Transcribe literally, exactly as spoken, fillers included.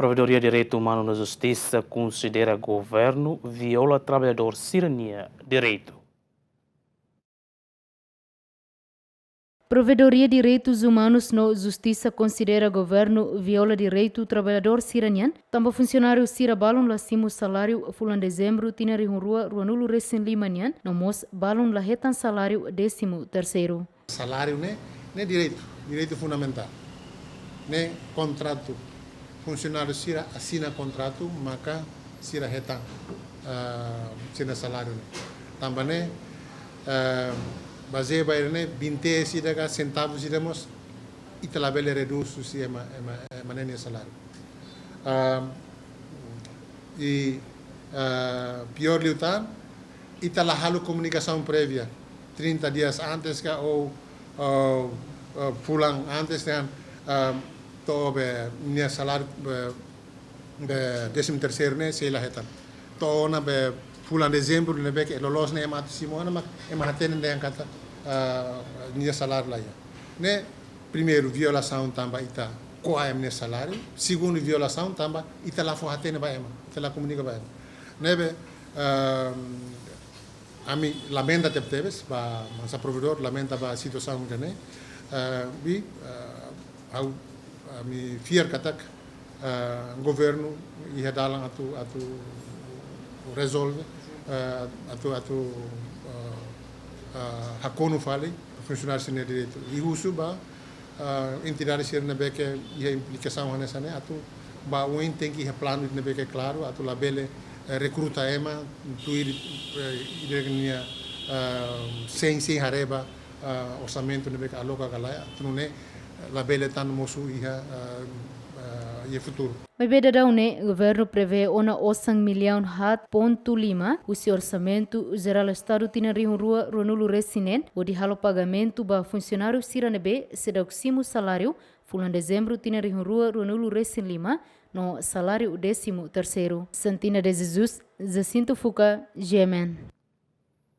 Provedoria Direitu Umanu no Justisa konsidera governu viola traballadór sira-nia direitu. Provedoria Direitus Umanus no Justisa konsidera governu viola direitu traballadór sira-nian, tanba funsionáriu sira balun la simu saláriu fulan Dezembru tinan rihun rua ruanulu resin lima nian, no mós balun la hetan saláriu désimu terseiru. Saláriu ne'e, ne'e direitu, direitu fundamentál. Ne'e kontratu, funsionáriu sira asina kontratu, maka sira hetan, ah, sira saláriu ne'e. Tanba ne'e, ah, bazeia ba ida-ne'e, vinte sira ka sentavu sira mós, ita labele redús husi ema, ema, ema ne'e nia saláriu. Ah, i, ah, piór liután, ita la halo komunikasaun prévia, trinta dias antes ka ou, ou, ou fulan antes, ne'e, ah, to'o be nia saláriu, be, be désimu terseiru ne'e sei la hetan. To'o ona be fulan Dezembru ne'ebé ke loloos ne'e ema atu simu ona, mak ema hatene dehan katak, ah, nia saláriu la iha. Ne'e primeiru violasaun tanba ita ko'a ema nia saláriu, segundu violasaun tanba ita la fó hatene ba ema, ita la komunika ba ema. Ne'ebé, ah, ami lamenta tebetebes, ba hanesan provedór, lamenta ba situasaun ida-ne'e. Ah, i, ah, ha'u, ami fiar katak, ah, governu iha dalan atu, atu rezolve, ah, atu, atu, ah, ah, hakonu fali funsionáriu sira-nia direitu. I husu ba, ah, entidade sira ne'ebé ke iha implikasaun hanesan ne'e atu ba oin tenke iha planu ne'ebé ke klaru atu labele, eh, rekruta ema tuir, eh, ida-ne'e nia, ah, sein, sein haree ba, ah, orsamentu ne'ebé ke aloka ka lae, atu nune'e labele tan mosu iha, ah, ah, iha futuru. Maibé daudaun ne'e, governu prevee ona osan millaun haat pontu lima husi Orsamentu Jerál Estadu tinan rihun rua ruanulu resin neen, hodi halo pagamentu ba funsionáriu sira ne'ebé seidauk simu saláriu fulan Dezembru tinan rihun rua ruanulu resin lima, no saláriu désimu terseiru. Santina de Jesus, Jacinto Fuca, G M N.